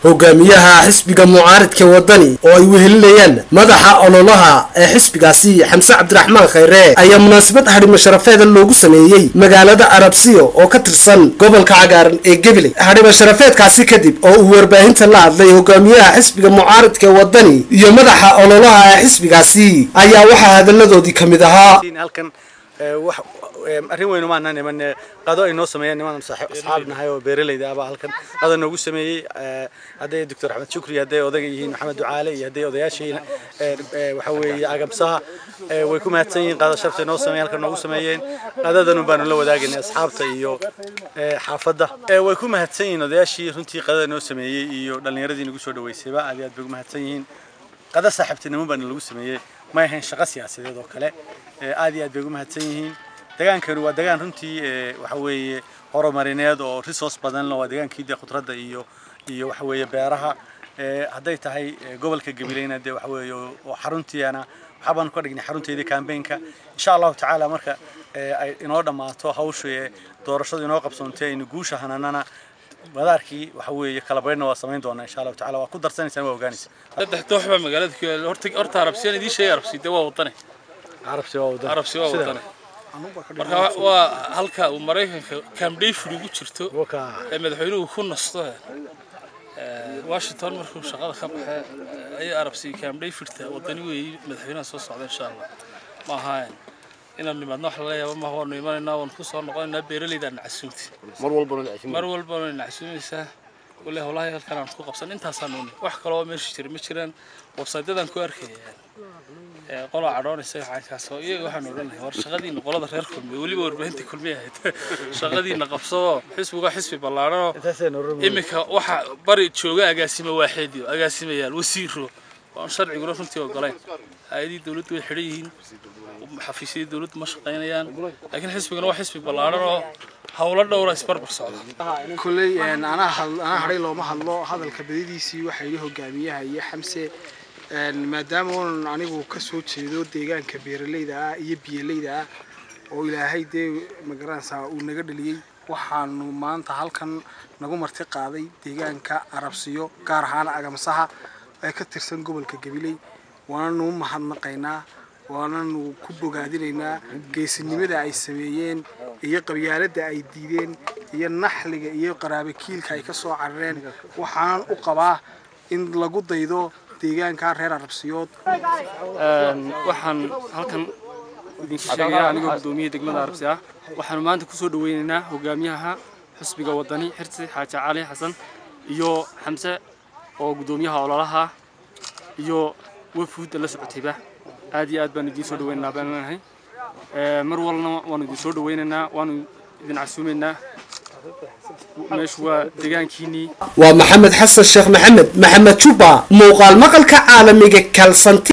Hogaamiyaha xisbiga mucaaridka Wadani oo ay wehelinayaan madaxa ololaha ee xisbigaasi Xamse Cabdiraxmaan Khayre ayaa munaasabad hadhimo sharafeeda loogu sameeyey magaalada Arabsiyo oo ka tirsan gobolka cagaaran ee Gabiley. Hadhimo sharafeedkaasi kadib oo uu warbaahinta la hadlay hogaamiyaha xisbiga mucaaridka Wadani iyo madaxa ololaha ee xisbigaasi ayaa waxaa hadaladoodii ka mid ahaa: Halkan wax arrin weyn uma aanan iman, qado ay noo sameeyeen niman asxaab nahay oo beeralayda ah baa halkan qado noogu sameeyey. Hadday Doctor Axmed Shukri, hadday odayga yihiin Maxamed Ducaale iyo hadday odayaashiina waxa weeye Agamsaha, way ku mahadsan yihiin qado sharafta noo sameeyeen, halkan noogu sameeyeen. Qadadan baanu la wadaagaynay asxaabta iyo xaafadda. Way ku mahadsan yihiin odayaashii runtii qadada noo sameeyey iyo dhallinyaradii nagu soo dhaweysayba, aad iyo aad bay ugu mahadsan yihiin. Qada saaxiibtinimo baana lagu sameeyey, ma ahayn shaqo siyaasadeed oo kale. Aad iyo aad bay ugu mahadsan yihiin. Degaankani waa degaan runtii waxa weeye horumarineed oo resource badan leh. Waa degaankii dee khudradda iyo waxa weeye beeraha. Hadday tahay gobolka Gabileyna dee waxa weeye oo xaruntiina waxaa baanu ka dhignay xarunteedii campaignka. Insha Allahu tacaala marka ay inoo dhammaato hawsha ee doorashadu inoo qabsoontay, aynu guusha hananana, madaarkii waxa weeye kala baydhna waa samayn doonaa insha Allahu tacaala. Waa ku darsanaysaan, waa ogaanaysaa. Saddex doox baa magaalada ku yaala. Horta Arabsiyaan idiin sheegay, Arabsi dee waa wadane. Arabsi waa wadane. Arabsi waa wadane. Marka waa halka uu Maraykanka Camp David ugu jirto ee madaxweynuhu ku nasto Washington markuu shaqada ka baxay ayay Arabsi Camp Davidta wadani weeyey. Madaxweynaha soo socda insha Allah ma ahayn inaan nimaadno wax lala yaabo maaha. Waanu imanaynaa, waanu ku soo noqonaynaa. Beeraleyda nacasuumti mar walbana. Mar walbana nacasuumaysaa walahi. Howlaha halkan aan ku qabsan intaasaan uuni, wax kaloo meesha jira ma jiraan. Website-yadan ku arkaya qolaa cadhoonaysa caynkaas oo iyaga waxaan odhanahay: war shaqadiina, qolada reer Kulmiye, weliba warbaahinta Kulmiye ahayd, shaqadiina qabsado. Xisbiga xisbi ballaadhanoo iminka waxa bari jooga agaasimo waaxeediyo, agaasimayaal, wasiiro oon sharciguna runtii ogolayn. Hay-adihii dowladdu way xidhan yihiin, xafiisyadii dowladdu ma shaqaynayaan, laakiin xisbigana waa xisbi ballaadhan oo howlo dhowra isbarbar socda. Kolley anaa anaa hadhay looma hadlo. Hadalka badidiisii waxaa yidhi hogaamiyaha iyo Xamse. Maadaama oonan anigu ka soo jeedo deegaanka beeralayda ah iyo biyaleyda ah oo Ilaahay dee magaranaysaa uu naga dhaliyey, waxaanu maanta halkan nagu marti qaaday deegaanka Arabsiyo, gaar ahaan Agamsaha ee ka tirsan gobolka Gabiley. Waananu mahadnaqaynaa, waananu ku bogaadinaynaa geesinimada ay sameeyeen iyo qabyaaladda ay diideen iyo naxliga iyo qaraabakiilka ay ka soo carareen. Waxaan u qabaa in lagu daydo deegaanka reer Arabsiyood. Waxaan halkan idinka sheegayaa anigoo guddoomiye degmada Arabsi ah, waxaanu maanta kusoo dhaweynaynaa hogaamiyaha xisbiga Wadani Xirsi Xaaji Cali Xasan iyo Xamse oo guddoomiyaha ololaha iyo wafuudda la socotayba. Aad iyo aad baan idiin soo dhaweynaynaa baan leenahay. Mar walna waanu idin soo dhaweynaynaa, waanu idin casuumaynaa. Meeshu waa deegaankiinnii. Waa Maxamed Xasan Sheekh Maxamed, Maxamed Juba, muuqaal maqalka caalamiga Kalsanti.